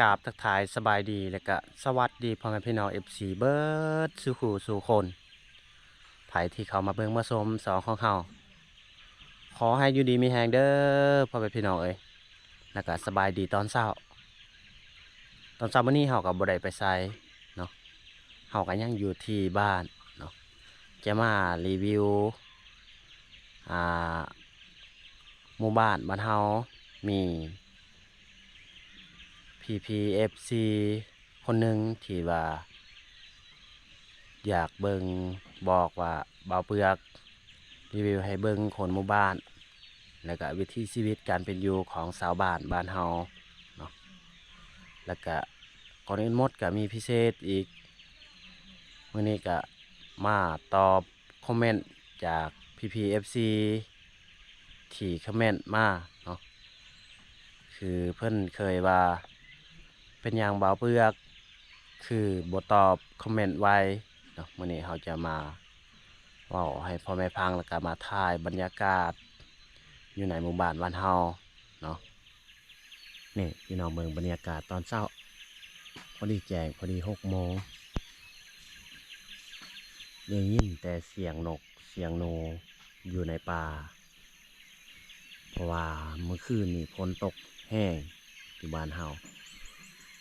ກາບທັກທາຍສະບາຍດີ ແລະກະສະຫວັດດີພໍ່ແມ່ພີ່ນ້ອງເອັຟຊີເບິດສູ່ຄູ່ສູ່ຄົນ ໃຜທີ່ເຂົ້າມາເບິ່ງມາຊົມຊ່ອງຂອງເຮົາ ຂໍໃຫ້ຢູ່ດີມີແຮງເດີພໍ່ແມ່ພີ່ນ້ອງເອີຍ ແລະກະສະບາຍດີຕອນເຊົ້າ. ຕອນເຊົ້າມື້ນີ້ເຮົາກໍບໍ່ໄດ້ໄປໃສເນາະ ເຮົາກໍຍັງຢູ່ທີ່ບ້ານເນາະ ຈະມາຣີວິວ ອ່າ ໝູ່ບ້ານບ້ານເຮົາ ມີພີ່ໆເອັຟຊີຄົນໜຶ່ງທີ່ວ່າຢາກເບິ່ງ ບອກວ່າບ່າວເປືອກຣີວິວໃຫ້ເບິ່ງຄົນໝູ່ບ້ານ ແລ້ວກະວິຖີຊີວິດການເປັນຢູ່ຂອງຊາວບ້ານບ້ານເຮົາເນາະ ແລ້ວກະກ່ອນອື່ນໝົດກະມີພິເສດອີກ ມື້ນີ້ກະມາຕອບຄອມເມັນຈາກພີ່ໆເອັຟຊີທີ່ຄອມເມັນມາເນາະ ຄືເພິ່ນເຄີຍວ່າ ເປັນຫຍັງບ່າວເປືອກຄືບໍ່ຕອບຄອມເມັນໄວເນາະ ມື້ນີ້ເຮົາຈະມາເວົ້າໃຫ້ພໍ່ແມ່ຟັງ ແລ້ວກະມາຖ່າຍບັນຍາກາດຢູ່ໃນໝູ່ບ້ານບ້ານເຮົາເນາະ. ນີ້ພີ່ນ້ອງເບິ່ງບັນຍາກາດຕອນເຊົ້າ ພໍດີແຈ້ງ ພໍດີຫົກໂມງ ໄດ້ຍິນແຕ່ສຽງນົກສຽງໜູຢູ່ໃນປ່າ ເພາະວ່າມື້ຄືນນີ້ຝົນຕົກແຮງຢູ່ບ້ານເຮົາ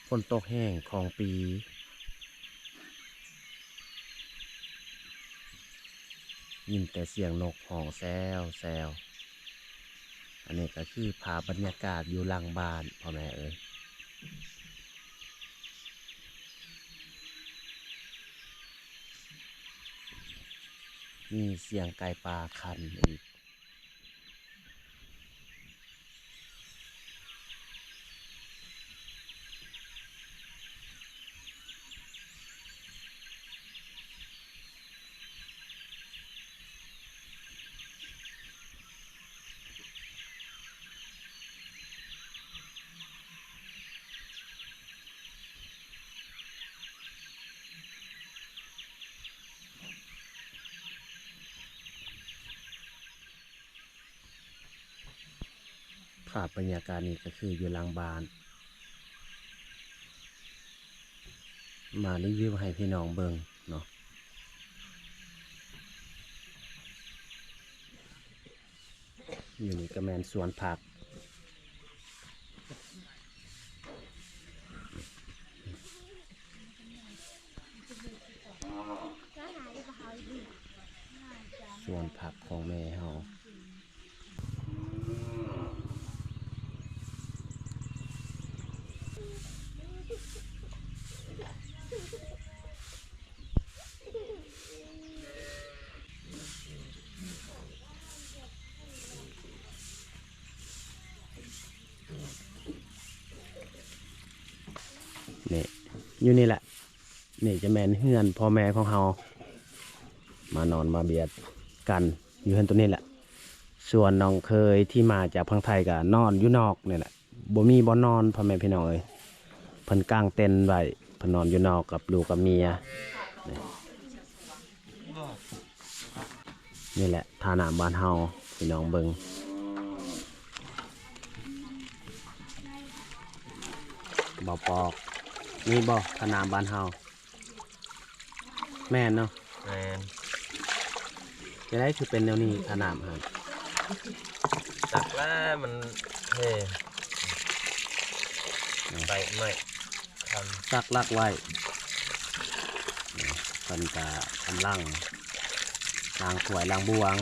ຝົນຕົກແຮງຂອງປີ ຍິນແຕ່ສຽງນົກຮ້ອງແຊວໆ. ອັນນີ້ກໍຄືພາບບັນຍາກາດຢູ່ຫຼັງບ້ານພໍ່ແມ່ເອີຍ ມີສຽງໄກ່ປ່າຂັນອີກ. ພາບບັນຍາກາດນີ້ກໍຄືຢູ່ຫຼັງບ້ານ ມາຣີວິວໃຫ້ພີ່ນ້ອງເບິ່ງເນາະ. ຢູ່ນີ້ກໍແມ່ນສວນຜັກ ສວນຜັກຂອງແມ່ເຮົາ. ນີ້ ຢູ່ນີ້ແຫຼະ ນີ້ຈະແມ່ນເຮືອນພໍ່ແມ່ຂອງເຮົາ ມານອນມາບຽດກັນຢູ່ເຮືອນໂຕນີ້ແຫຼະ. ສ່ວນນ້ອງເຂີຍທີ່ມາຈາກຝັ່ງໄທກໍນອນຢູ່ນອກນີ້ແຫຼະ ບໍ່ມີບ່ອນນອນ ພໍ່ແມ່ພີ່ນ້ອງເອີຍ ເພິ່ນກາງເຕັນໄວ້ ເພິ່ນນອນຢູ່ນອກກັບລູກກັບເມຍ. ນີ້ແຫຼະທ່ານ້ຳບ້ານເຮົາ ພີ່ນ້ອງເບິ່ງ ບໍ່ປອກ ມີບໍ່ທ່ານ້ຳບ້ານເຮົາ? ແມ່ນເນາະ ແມ່ນ. ຈະໄດ້ຄືເປັນແນວນີ້ ທ່ານ້ຳຫັ້ນ ຈັກແລ້ວມັນເທ ໄປໃໝ່ ຄັນ ສັກຫຼັກໄວ້ ເພິ່ນກະກຳລັງລ້າງຖ້ວຍລ້າງບ່ວງ.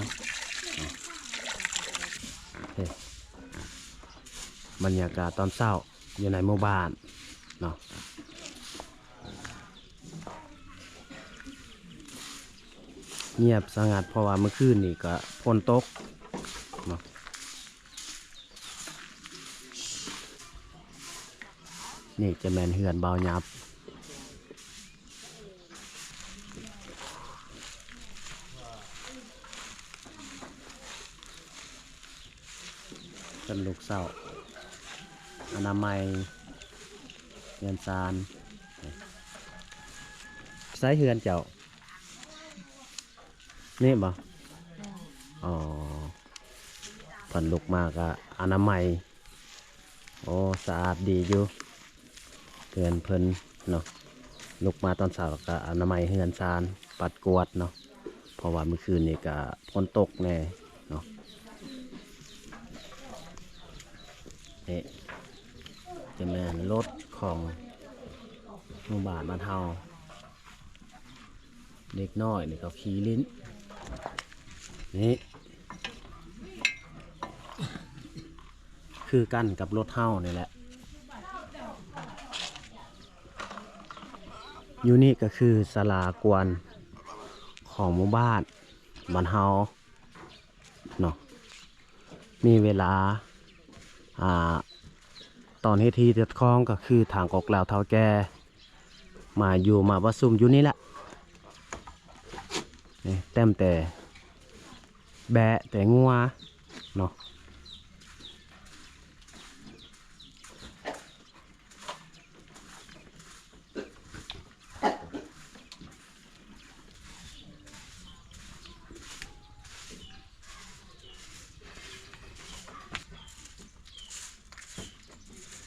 ບັນຍາກາດຕອນເຊົ້າຢູ່ໃນໝູ່ບ້ານເນາະ ງຽບສະຫງັດ ເພາະວ່າມື້ຄືນນີ້ກໍຝົນຕົກເນາະ. ນີ້ຈະແມ່ນເຮືອນບ່າວຫຍັບ ເປັນລູກເຊົ່າ ອະນາໄມ ເຮືອນຊານ. ໃສເຮືອນເຈົ້າ? ນີ້ບໍ່? ອໍ ເພິ່ນລຸກມາກະອະນາໄມ. ໂອ້ ສະອາດດີຢູ່. ເຮືອນເພິ່ນເນາະ ລຸກມາຕອນເຊົ້າແລ້ວກະອະນາໄມເຮືອນຊານ ປັດກວາດເນາະ ເພາະວ່າມື້ຄືນນີ້ກະຝົນຕົກແດ່ເນາະ. ນີ້ຈະແມ່ນລົດຂອງໝູ່ບ້ານບ້ານເຮົາ. ເດັກນ້ອຍນີ້ເຂົາຂີ່ຫຼິ້ນ ນີ້ ຄືກັນກັບລົດເຮົານີ້ແຫຼະ. ຢູ່ນີ້ກໍຄືສາລາກວນຂອງໝູ່ບ້ານບ້ານເຮົາເນາະ. ມີເວລາ ອ່າ ຕອນເຮັດຮີເຮັດຄອງກໍຄືທາງກອກລາວເຖົ້າແກ່ ມາຢູ່ມາປະຊຸມຢູ່ນີ້ແຫຼະ. ນີ້ແຕ້ມແຕ່ແບ້ແຕ່ງົວເນາະ.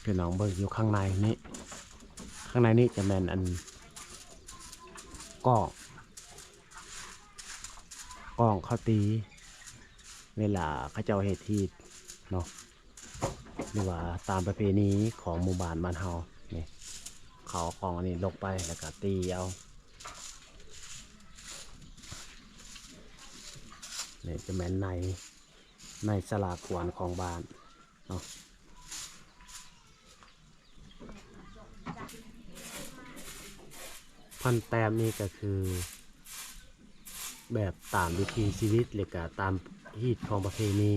ພີ່ນ້ອງເບິ່ງຢູ່ຂ້າງໃນນີ້ ຂ້າງໃນນີ້ຈະແມ່ນອັນ ກ້ອງ ກ້ອງເຂົາຕີ ເວລາເຂົາເຈົ້າເຮັດຮີດເນາະ ຫຼືວ່າຕາມປະເພນີຂອງໝູ່ບ້ານບ້ານເຮົານີ້ ເຂົາເອົາກ້ອງອັນນີ້ລົງໄປ ແລ້ວກະຕີເອົາ. ນີ້ຈະແມ່ນໃນ ໃນສາລາກວນຂອງບ້ານເນາະ. ພັນແຕ້ມນີ້ກໍຄືແບບຕາມວິຖີຊີວິດ ແລະກະຕາມຮີດຂອງປະເພນີ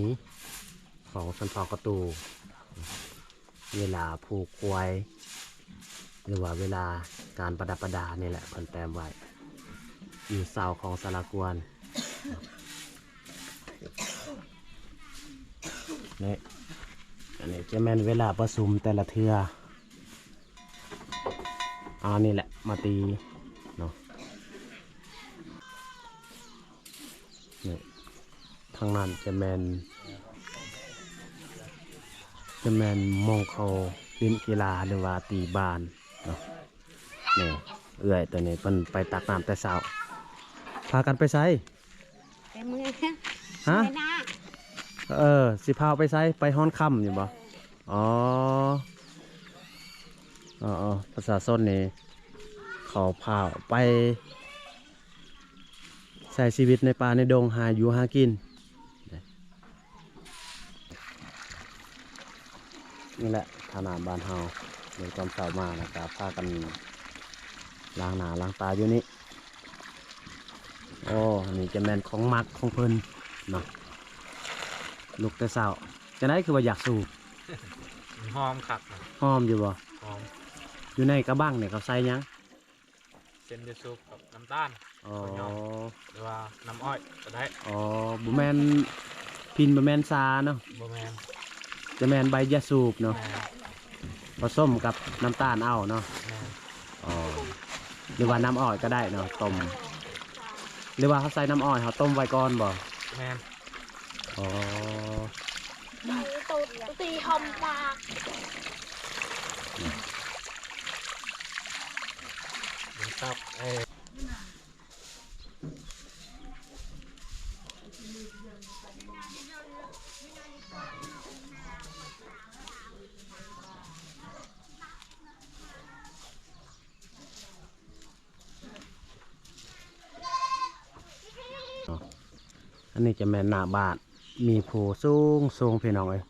ຂອງຊົນເຜົ່າກະຕູ ເວລາຜູກຄວາຍ ຫຼືວ່າເວລາການປະດັບປະດານີ້ແຫຼະ ເພິ່ນແຕ້ມໄວ້ຢູ່ເສົາຂອງສາລາກວນ. ນີ້ ອັນນີ້ຈະແມ່ນເວລາປະຊຸມແຕ່ລະເທື່ອ ເອົານີ້ແຫຼະມາຕີເນາະ. ນີ້ ທາງນັ້ນຈະແມ່ນ ຈະແມ່ນໝ່ອງເຂົາຫຼິ້ນກິລາ ຫຼືວ່າຕີບານເນາະ. ນີ້ ເອື້ອຍໂຕນີ້ເພິ່ນໄປຕັກນ້ຳແຕ່ເຊົ້າ. ພາກັນໄປໃສ? ໄປເມືອງ ຮະ? ເມືອງນາ. ເອີ ຊິພາໄປໃສ? ໄປຮອນຄຳຢູ່ບໍ່? ເອີ ອໍ ເອີໆ ປະຊາຊົນນີ້ເຂົາພາໄປໃຊ້ຊີວິດໃນປ່າໃນດົງ ຫາຢູ່ຫາກິນ. ນີ້ແຫຼະຖານະບ້ານເຮົາ ໃນຕອນເຊົ້າມາແລ້ວກໍພາກັນລ້າງໜ້າລ້າງຕາຢູ່ນີ້. ໂອ້ ອັນນີ້ຈະແມ່ນຂອງມັກຂອງເພິ່ນເນາະ ລຸກແຕ່ເຊົ້າ. ຈັ່ງໃດຄືວ່າຢາກສູບ? ມັນຫອມຄັກນະ. ຫອມຢູ່ບໍ່? ຫອມ. ຢູ່ໃນກະບັງນີ້ເຂົາໃສ່ຫຍັງ? ເສັ້ນຢາສູບກັບນ້ຳຕານ. ອໍ ເຂົ້າຫຍອມ ຫຼືວ່ານ້ຳອ້ອຍກໍໄດ້. ອໍ ບໍ່ແມ່ນພິນ ບໍ່ແມ່ນຊາເນາະ? ບໍ່ແມ່ນ. ຈະແມ່ນໃບຢາສູບເນາະ? ແມ່ນ. ປະສົມກັບນ້ຳຕານເອົາເນາະ? ແມ່ນ. ອໍ ຫຼືວ່ານ້ຳອ້ອຍກໍໄດ້ເນາະ ຕົ້ມ ຫຼືວ່າເຮົາໃສ່ນ້ຳອ້ອຍ ເຮົາຕົ້ມໄວ້ກ່ອນບໍ່? ແມ່ນ. ອໍ ໂຕຕີຫອມປາກ ຕັບ ເອີ. ອັນນີ້ຈະແມ່ນໜ້າບ້ານ ມີພູສູງໆ ພີ່ນ້ອງເອີຍ.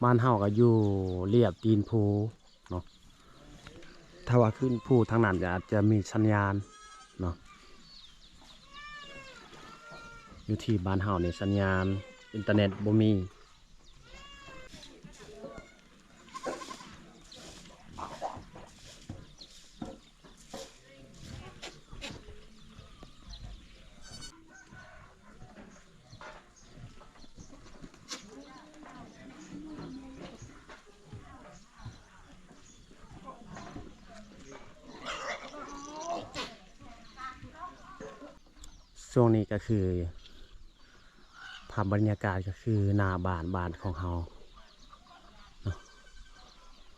ບ້ານເຮົາກໍຢູ່ລຽບຕີນພູເນາະ. ຖ້າວ່າຂຶ້ນພູທາງນັ້ນກໍອາດຈະມີສັນຍານເນາະ. ຢູ່ທີ່ບ້ານເຮົານີ້ສັນຍານອິນເຕີເນັດບໍ່ມີ. ຊ່ວງນີ້ກໍຄື ພາບບັນຍາກາດກໍຄືໜ້າບ້ານ ບ້ານຂອງເຮົາເນາະ.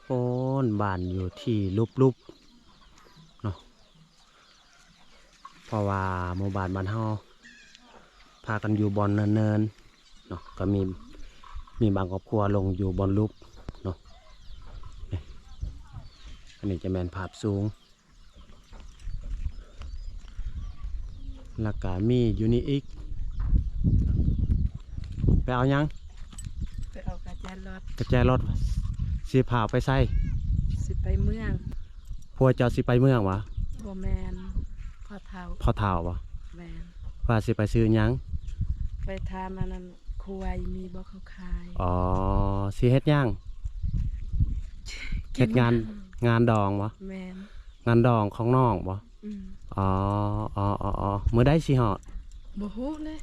ໂອ້ ນບ້ານຢູ່ທີ່ລຸບໆເນາະ ເພາະວ່າໝູ່ບ້ານບ້ານເຮົາພາກັນຢູ່ບ່ອນເນີນໆເນາະ ກໍມີ ມີບາງຄອບຄົວລົງຢູ່ບ່ອນລຸບເນາະ. ນີ້ ອັນນີ້ຈະແມ່ນພາບສູງ ແລ້ວກະມີຢູ່ນີ້ອີກ. ໄປເອົາຫຍັງ? ໄປເອົາກະແຈລົດ. ກະແຈລົດ ຊິພາໄປໃສ? ຊິໄປເມືອງ. ຜົວເຈົ້າຊິໄປເມືອງຫວາ? ບໍ່ແມ່ນ ພໍ່ເຖົ້າ. ພໍ່ເຖົ້າຫວາ? ແມ່ນ. ວ່າຊິໄປຊື້ຫຍັງ? ໄປຖາມອັນນັ້ນ ຄວາຍມີບໍ່ເຂົາຂາຍ. ອໍ ຊິເຮັດຫຍັງ? ເຮັດງານ ງານດອງບໍ່? ແມ່ນ. ງານດອງຂອງນ້ອງບໍ່? ອືມ. ອໍ ອໍ ອືມ. ມື້ໃດຊິຮອດ? ບໍ່ຮູ້ເລີຍ.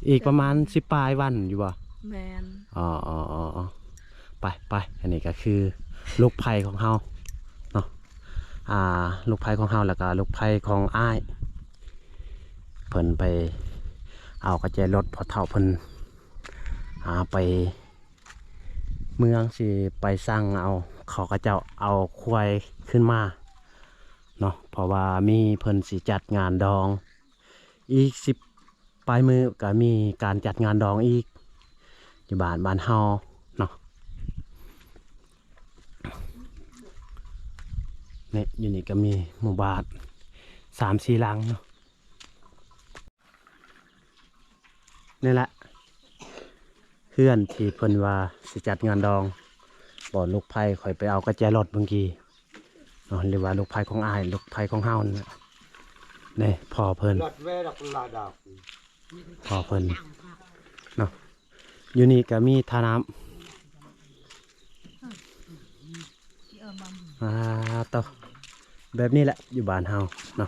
ອີກປະມານສິບປາຍວັນຢູ່ບໍ່? ແມ່ນ. ອໍ ອໍ ໄປ ໄປ. ອັນນີ້ກໍຄືລູກໃພ້ຂອງເຮົາເນາະ ອ່າ ລູກໃພ້ຂອງເຮົາ ແລ້ວກໍລູກໃພ້ຂອງອ້າຍ ເພິ່ນໄປເອົາກະແຈລົດພໍ່ເຖົ້າເພິ່ນ ອ່າ ໄປເມືອງ ຊິໄປສັ່ງເອົາ ເຂົາ ເຂົາເຈົ້າເອົາຄວາຍຂຶ້ນມາເນາະ ເພາະວ່າມີເພິ່ນຊິຈັດງານດອງ ອີກສິບປາຍມື້ກໍມີການຈັດງານດອງອີກ ຢູ່ບ້ານ ບ້ານເຮົາເນາະ. ນີ້ ຢູ່ນີ້ກໍມີໝູ່ບ້ານສາມສີ່ຫຼັງເນາະ. ນີ້ແຫຼະ ເຮືອນທີ່ເພິ່ນວ່າຊິຈັດງານດອງ ບ່ອນລູກໃພ້ຂ້ອຍໄປເອົາກະແຈລົດເມື່ອກີ້ເນາະ ຫຼືວ່າລູກໃພ້ຂອງອ້າຍ ລູກໃພ້ຂອງເຮົານັ້ນແຫຼະ. ນີ້ພໍ່ເພິ່ນ ພໍ່ເພິ່ນເນາະ. ຢູ່ນີ້ກໍມີທ່ານ້ຳ ອ່າ ໂຕ ແບບນີ້ແຫຼະ ຢູ່ບ້ານເຮົາເນາະ.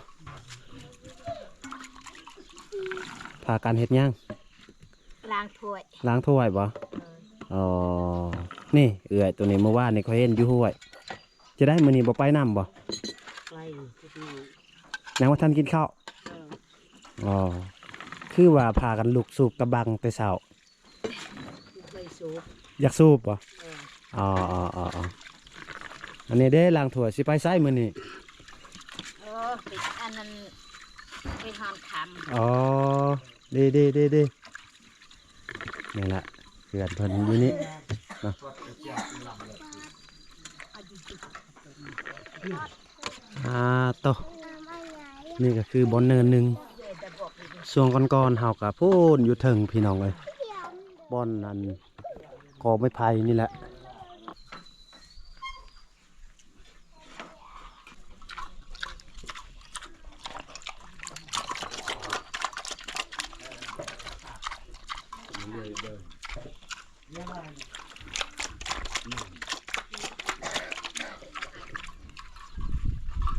ພາກັນເຮັດຫຍັງ? ລ້າງຖ້ວຍ. ລ້າງຖ້ວຍບໍ່? ເອີ. ອໍ ນີ້ເອື້ອຍໂຕນີ້ ມື້ວານນີ້ຂ້ອຍເຫັນຢູ່ຫ້ວຍ. ຈະໄດ້ ມື້ນີ້ບໍ່ໄປນຳບໍ່? ໄປ. ຍັງບໍ່ທັນກິນເຂົ້າ? ເອີ. ອໍ ຄືວ່າພາກັນລຸກສູບຕະບັງແຕ່ເຊົ້າ? ບໍ່ເຄີຍສູບ. ຢາກສູບບໍ່? ເອີ. ອໍ ອັນນີ້ເດ້ ລ້າງຖ້ວຍ ຊິໄປໃສມື້ນີ້? ເອີ ໄປອັນນັ້ນ ໄປຮອນຄຳ. ອໍ ດີໆໆໆ. ນີ້ລະ ເຮືອນເພິ່ນຢູ່ນີ້ເນາະ. ອ່າ ໂຕ ນີ້ກໍຄືບ່ອນເນີນໜຶ່ງ ຊ່ວງກ່ອນໆ ເຮົາກໍພຸ້ນຢູ່ເທິງ ພີ່ນ້ອງເອີຍ ບ່ອນອັນ ກໍໄມ້ໄຜ່ນີ້ແຫຼະ.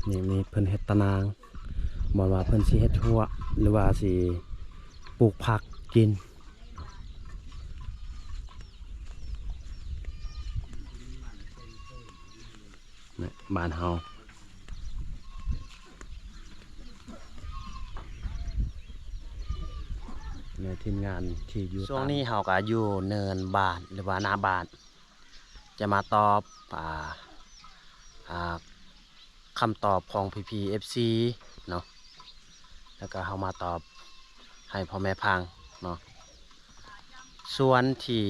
ນີ້ມີເພິ່ນເຮັດຕາໜ່າງ ບໍ່ວ່າເພິ່ນຊິເຮັດຮົ້ວ ຫຼືວ່າຊິປູກຜັກກິນ. ແມ່ນ ບ້ານເຮົາ ແມ່ນທີມງານທີ່ຢູ່ ຊ່ວງນີ້ເຮົາກໍຢູ່ເນີນບ້ານ ຫຼືວ່າໜ້າບ້ານ ຈະມາຕອບ ອ່າ ອ່າ ຄຳຕອບຂອງພີ່ໆ ເອັຟຊີ ເນາະ ແລ້ວກໍເຮົາມາຕອບໃຫ້ພໍ່ແມ່ຟັງເນາະ. ສ່ວນທີ່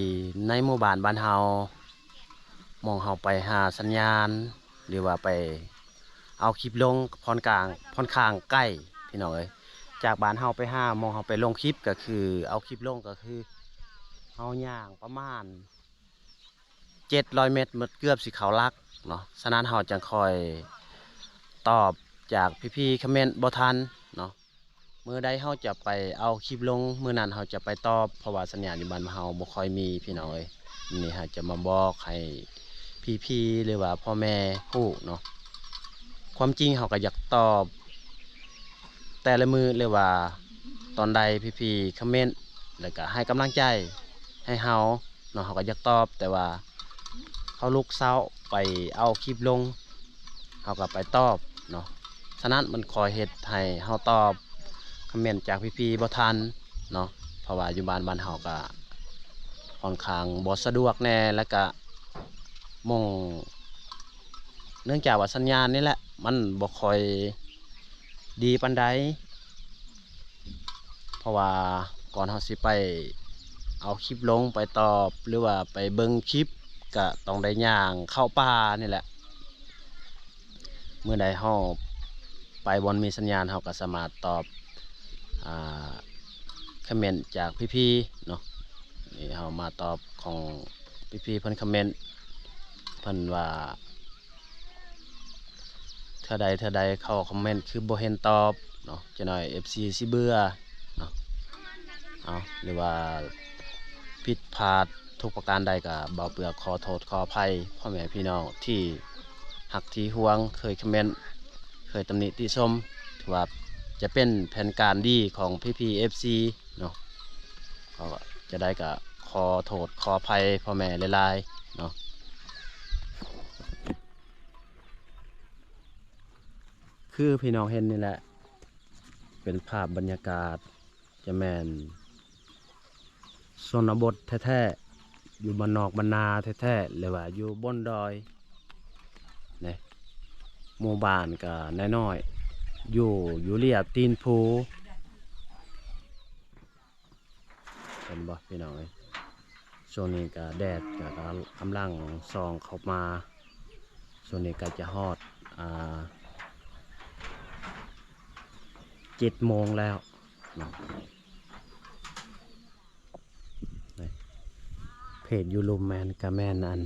ໃນໝູ່ບ້ານບ້ານເຮົາ ໝ່ອງເຮົາໄປຫາສັນຍານ ຫຼືວ່າໄປເອົາຄລິບລົງ ຂ້ອນຂ້າງ ຂ້ອນຂ້າງໄກ ພີ່ນ້ອງເອີຍ ຈາກບ້ານເຮົາໄປຫາ ໝ່ອງເຮົາໄປລົງຄລິບ ກໍຄືເອົາຄລິບລົງ ກໍຄືເຮົາຍ່າງປະມານ ເຈັດຮ້ອຍເມັດ ໝົດເກືອບຊິເຂົ້າຫຼັກເນາະ. ສະນັ້ນເຮົາຈັ່ງຄ່ອຍຕອບຈາກພີ່ໆ ຄອມເມັນບໍ່ທັນເນາະ. ມື້ໃດເຮົາຈະໄປເອົາຄລິບລົງ ມື້ນັ້ນເຮົາຈະໄປຕອບ ເພາະວ່າສັນຍານຢູ່ບ້ານເຮົາບໍ່ຄ່ອຍມີ ພີ່ນ້ອງເອີຍ. ມື້ນີ້ເຮົາຈະມາບອກໃຫ້ພີ່ໆ ຫຼືວ່າພໍ່ແມ່ຮູ້ເນາະ. ຄວາມຈິງເຮົາກໍຢາກຕອບແຕ່ລະມື້ ຫຼືວ່າຕອນໃດພີ່ໆ ຄອມເມັນ ແລ້ວກໍໃຫ້ກຳລັງໃຈໃຫ້ເຮົາ ເນາະ ເຮົາກໍຢາກຕອບ ແຕ່ວ່າເຮົາລຸກເຊົ້າໄປເອົາຄລິບລົງ ເຮົາກໍໄປຕອບເນາະ. ສະນັ້ນມັນຄ່ອຍເຮັດໃຫ້ເຮົາຕອບຄອມເມັນຈາກພີ່ໆບໍ່ທັນເນາະ ເພາະວ່າຢູ່ບ້ານ ບ້ານເຮົາກໍຂ້ອນຂ້າງບໍ່ສະດວກແດ່ ແລ້ວກະໝ່ອງ ເນື່ອງຈາກວ່າສັນຍານນີ້ແຫຼະ ມັນບໍ່ຄ່ອຍດີປານໃດ ເພາະວ່າກ່ອນເຮົາຊິໄປເອົາຄລິບລົງ ໄປຕອບ ຫຼືວ່າໄປເບິ່ງຄລິບ ກະຕ້ອງໄດ້ຍ່າງເຂົ້າປ່ານີ້ແຫຼະ. ມື້ໃດເຮົາໄປບ່ອນມີສັນຍານ ເຮົາກະສາມາດຕອບ ອ່າ ຄອມເມັນຈາກພີ່ໆເນາະ. ນີ້ເຮົາມາຕອບຂອງພີ່ໆເພິ່ນຄອມເມັນ ເພິ່ນວ່າ ເທື່ອໃດເທື່ອໃດເຂົາຄອມເມັນຄືບໍ່ເຫັນຕອບເນາະ ຈັກໜ້ອຍເອັຟຊີຊິເບື່ອເນາະ. ເອົາ ຫຼືວ່າຜິດພາດທຸກປະການໃດ ກະບ່າວເປືອກຂໍໂທດຂໍອະໄພພໍ່ແມ່ພີ່ນ້ອງທີ່ຮັກທີ່ຫວງ ເຄີຍຄອມເມັນ ເຄີຍຕຳໜິຕິຊົມ ຖືວ່າຈະເປັນແຜນການດີຂອງພີ່ໆເອັຟຊີເນາະ. ເຮົາຈະໄດ້ກະຂໍໂທດຂໍອະໄພພໍ່ແມ່ຫຼາຍໆເນາະ. ຄືພີ່ນ້ອງເຫັນນີ້ແຫຼະ ເປັນພາບບັນຍາກາດ ຈະແມ່ນຊົນນະບົດແທ້ໆ ຢູ່ບ້ານນອກບ້ານນາແທ້ໆ ຫຼືວ່າຢູ່ບົນດອຍນີ້. ໝູ່ບ້ານກະນ້ອຍໆ ຢູ່ ຢູ່ລຽບຕີນພູ ເຫັນບໍ່ພີ່ນ້ອງເອີຍ? ຊ່ວງນີ້ກະແດດກະກຳລັງສ່ອງເຂົ້າມາ. ຊ່ວງນີ້ກະຈະຮອດ ອ່າ ເຈັດໂມງແລ້ວເນາະ. ເພດຢູ່ລຸ່ມແມ່ນ ກະແມ່ນອັນ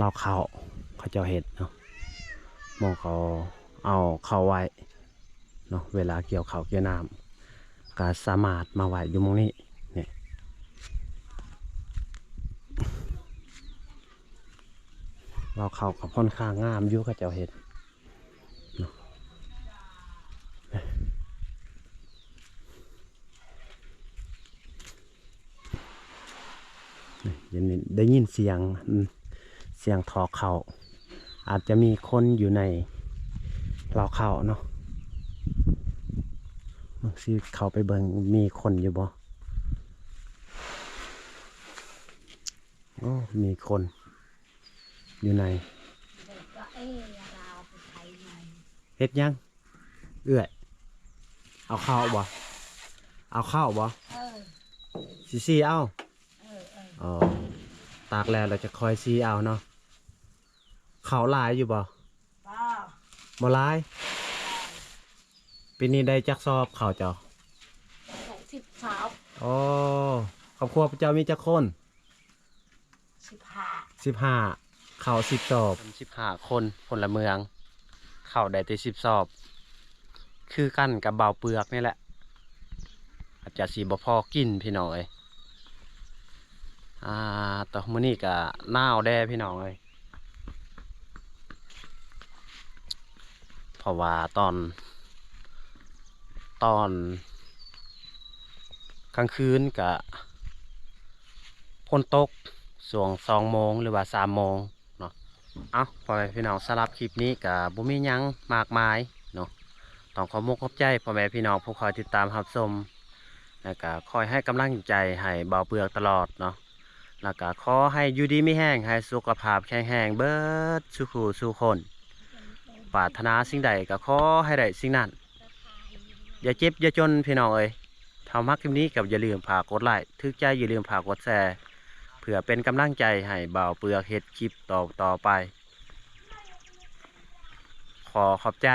ລາວເຂົ້າ ເຂົາເຈົ້າເຮັດເນາະ ໝ່ອງເຂົາເອົາເຂົ້າໄວ້ເນາະ ເວລາກ່ຽວເຂົ້າກ່ຽວນ້ຳ ກະສາມາດມາໄວ້ຢູ່ໝ່ອງນີ້. ນີ້ ລາວເຂົ້າກະຂ້ອນຂ້າງງາມຢູ່ ເຂົາເຈົ້າເຮັດເນາະ. ໄດ້ຍິນສຽງ ສຽງຖອກເຂົ້າ ອາດຈະມີຄົນຢູ່ໃນລາວເຂົ້າເນາະ. ເບິ່ງຊິເຂົ້າໄປເບິ່ງມີຄົນຢູ່ບໍ່? ໂອ້ ມີຄົນຢູ່ໃນ. ເຮັດຫຍັງ? ເອື້ອຍ ເອົາເຂົ້າບໍ່? ເອົາເຂົ້າບໍ່? ເອີ ຊິສີເອົາ. ເອີ ເອີ ອໍ ຕາກແລ້ວ ແລ້ວຈະຄ່ອຍສີເອົາເນາະ. ເຂົ້າຫຼາຍຢູ່ບໍ່? ບໍ່ ບໍ່ຫຼາຍ. ປີນີ້ໄດ້ຈັກສອບເຂົ້າເຈົ້າ? ໄດ້ສິບສອບ. ອໍ ຄອບຄົວເຈົ້າມີຈັກຄົນ? ສິບຫ້າ ສິບຫ້າ ເຂົ້າສິບສອບ ສິບຫ້າຄົນ ພົນລະເມືອງ ເຂົ້າໄດ້ແຕ່ສິບສອບ ຄືກັນກັບບ່າວເປືອກນີ້ແຫຼະ ອາດຈະຊິບໍ່ພໍກິນພີ່ນ້ອງເອີຍ. ອ່າ ຕອນມື້ນີ້ກະໜາວແດ່ພີ່ນ້ອງເອີຍ ເພາະວ່າຕອນ ຕອນກາງຄືນກະຝົນຕົກ ຊ່ວງສອງໂມງ ຫຼືວ່າສາມໂມງເນາະ. ເອົ້າ ພໍ່ແມ່ພີ່ນ້ອງ ສຳລັບຄລິບນີ້ກະບໍ່ມີຫຍັງມາກມາຍເນາະ ຕ້ອງຂອບມຸກຂອບໃຈພໍ່ແມ່ພີ່ນ້ອງຜູ້ຄອຍຕິດຕາມຮັບຊົມ ແລ້ວກະຄອຍໃຫ້ກຳລັງໃຈໃຫ້ບ່າວເປືອກຕະຫຼອດເນາະ. ແລ້ວກະຂໍໃຫ້ຢູ່ດີມີແຮງ ໃຫ້ສຸຂະພາບແຂງແຮງເບິດສູ່ຄູ່ສູ່ຄົນ ປາດຖະໜາສິ່ງໃດກະຂໍໃຫ້ໄດ້ສິ່ງນັ້ນ ຢ່າເຈັບຢ່າຈົນພີ່ນ້ອງເອີຍ. ຖ້າມັກຄລິບນີ້ກໍຢ່າລືມຝາກກົດໄລ້ ຖືກໃຈຢ່າລືມຝາກກົດແຊ ເພື່ອເປັນກຳລັງໃຈໃຫ້ບ່າວເປືອກເຮັດຄລິບຕໍ່ໆໄປ. ຂໍຂອບໃຈ.